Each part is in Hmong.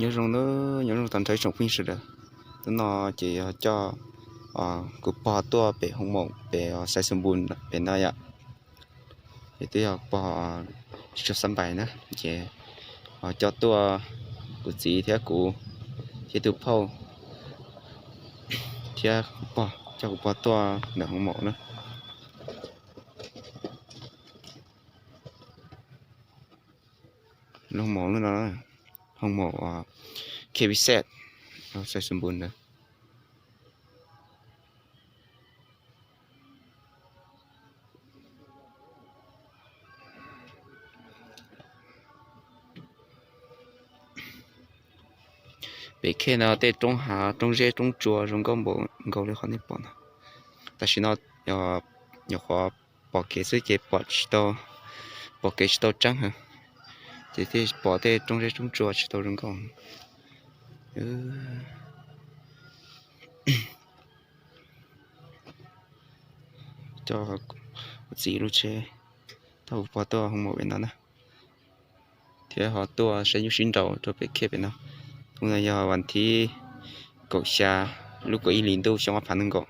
Zoo nawb, nyob zoo tag nrho ib tsoom phooj ywg sawv daws. Hnub no ces yog coj kuv pog tuaj pem hoo maum pem Xaiv Xus Npus pem no yom. Ces twb yog kuv pog tsis tshua xab npais na, ces coj tuaj kuv txiv thiab kuv thiab tus phauj thiab kuv pog, coj kuv pog tuaj ntawm hoo maum na. Lub hoo maum lub no, hoo maum K B Z Xaiv Xus Npus ntawd. Pem khej no tej roob hav roob zeb roob tsua zoo nkauj npaum nkaus li qhov nej pom no. Tam sim no nyuam qhuav pom kev xwb ces pom tsis tau, pom kev tsis tau tseeb heev, ces thiaj pom tej roob zeb roob tsua tsis tau zoo nkauj. Coj kuv txiv lub tsheb thauj kuv pog tuaj hoo maum pem no na, thiab ho tuaj saib nyuj sib nraus rau pem khej pem no. Hnub no yog vas thib kaum xya lub kaum ib hlis ntuj xyoo ob phav nees nkaum.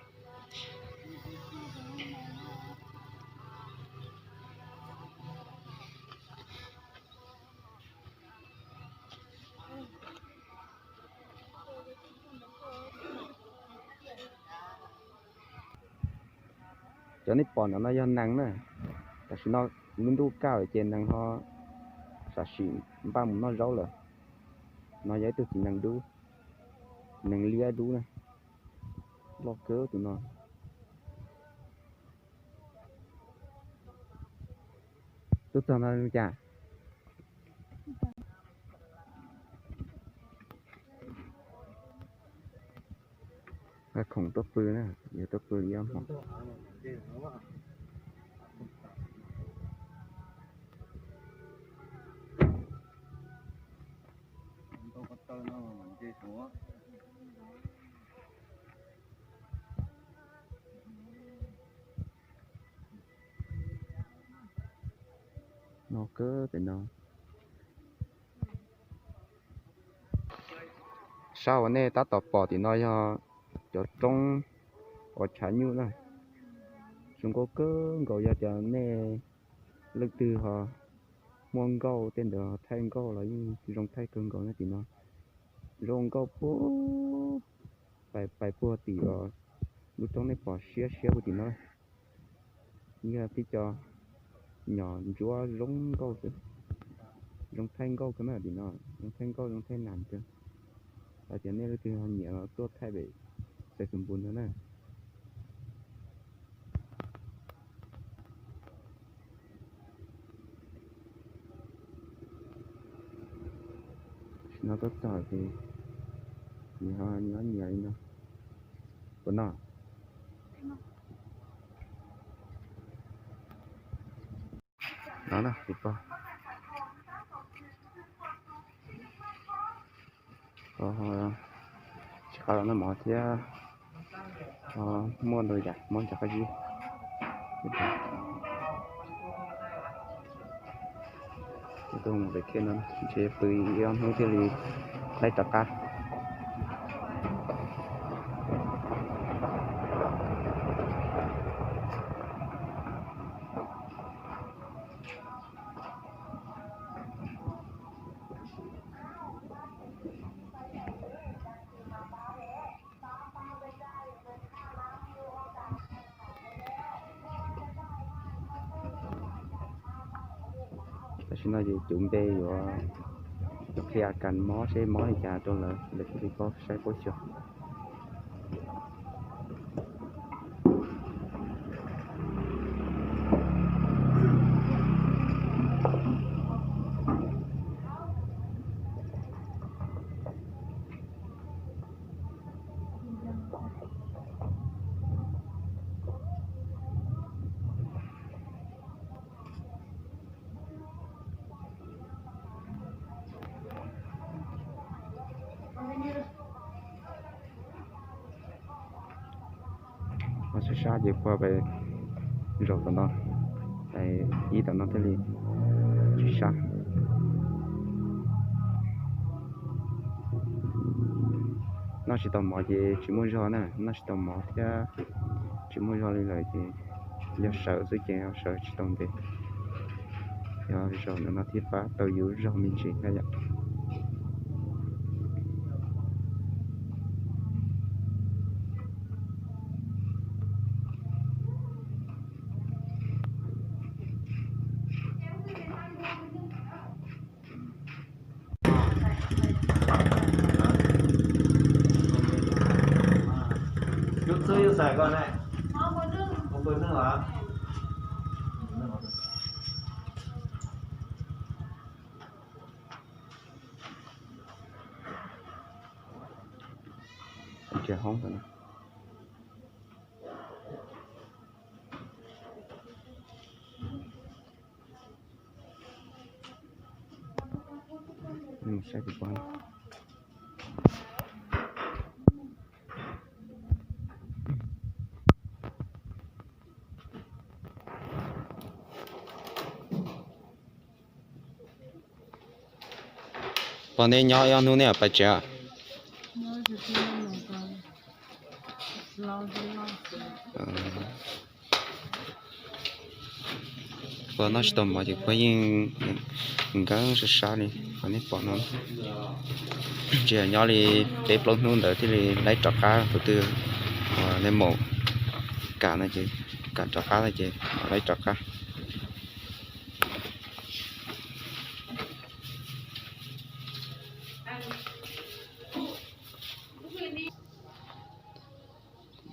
Cov nej pom ntawm no yog nees na. Tam sim no lub ntuj kaj lawm ces nees ho sam sim npaj mus noj zaub lawm. No yog ib tug txiv nees dub, nees liab dub na, loj kawg tus no. Tuaj txog no cas? Khoom tuaj pw na, yog tuaj pw li ob hmo. No kawg pem no. Sab uas nej tab tom pom tim no yog cov roob uas tshav nyuj na. Zoo nkauj kawg nkaus, yog tias nej leej twg ho muaj nkauj tej ntawd thaij nkauj los yeej zoo thaij kawg nkaus na tim no. Zoo nkauj puag, pais puag tim lub roob nej pom siab siab puag tim no. Yog tib co nyom ntsuab zoo nkauj xwb, zoo thaij nkauj kawg na tim no, zoo thaij nkauj zoo thaij nas kawg. Hais tias nej leej twg ho nyiam los tuaj thaij pem Xaiv Xus Npus no na. Tam sim no tuaj txog ces nws ho nyob nyias li no. Puas noj? No na kuv pog. Tsis qab los noj mov thiab, muaj ntau yam mob ntsa qab zib. Tuaj mus pem khej no ntshe pw ib ob hnub thiaj li laib rov qab. Tam sim no ces cov npe yuav qhia kas mob seb mob li cas rau lawv, lawv thiaj li paub saib paub xyuas. Ho sab sab ces puag pem zaum tom no, ib tom no thiaj li tsis sab. Noj tsis tau mov ces tsis muaj zog na, noj tsis tau mov thiab tsis muaj zog li lawm ces yog sawv xwb ces sawv tsis tau ntev. Yog zaum no thiaj pab tau yus zog me ntsis thiab yom. Pog, neb nyob ob hnub neb pais tsev? Pog noj tsis tau mov ces pog yeej nkees sab sab li qhov nej pom no. Tsis yog nyob li peb plaub hnub ntawd thiaj li laib rov qab, thaum twg nej mus kam no ces, kam rov qab no ces laib rov qab.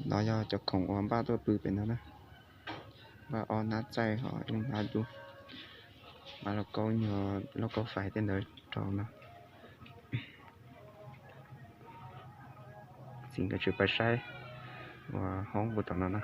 No yog cov khoom uas npaj tuaj pw pem no na. Npaj ob hnab txaij ho ib hnab dub, npaj lauj kaub nyuag, lauj kaub fais tej ntawd rau no. Txiv nkawd tsis pais saib uas hoob puag tom no na.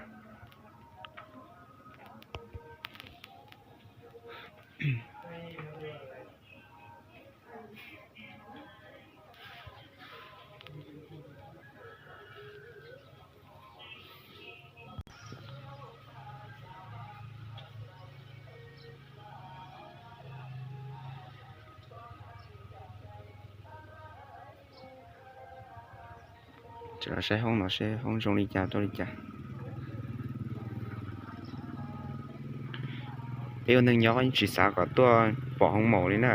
Tseem los saib hoob no seb hoob zoo li cas rau li cas. Peb ua neeg nyob yeej tsis xav kom tuaj pom hoob maum li na.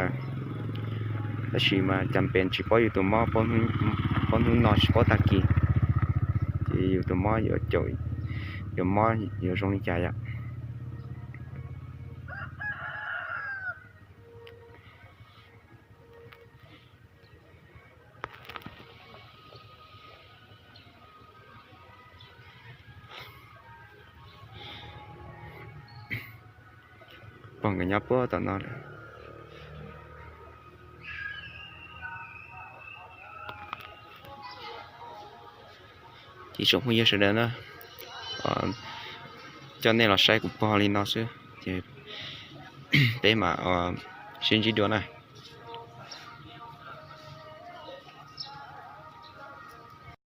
Tab sis mas cas pes tsis paub yus tus mob, paub hnub no tsis paub tag kis, ces yus tus mob yuav caum, yuav mob yuav zoo li cas yom. Pog nkawd nyob puag tom no lawm. Ces tsoom phooj ywg sawv daws na, coj nej los saib kuv pog li no xwb, ces peb mam sib ntsib dua na.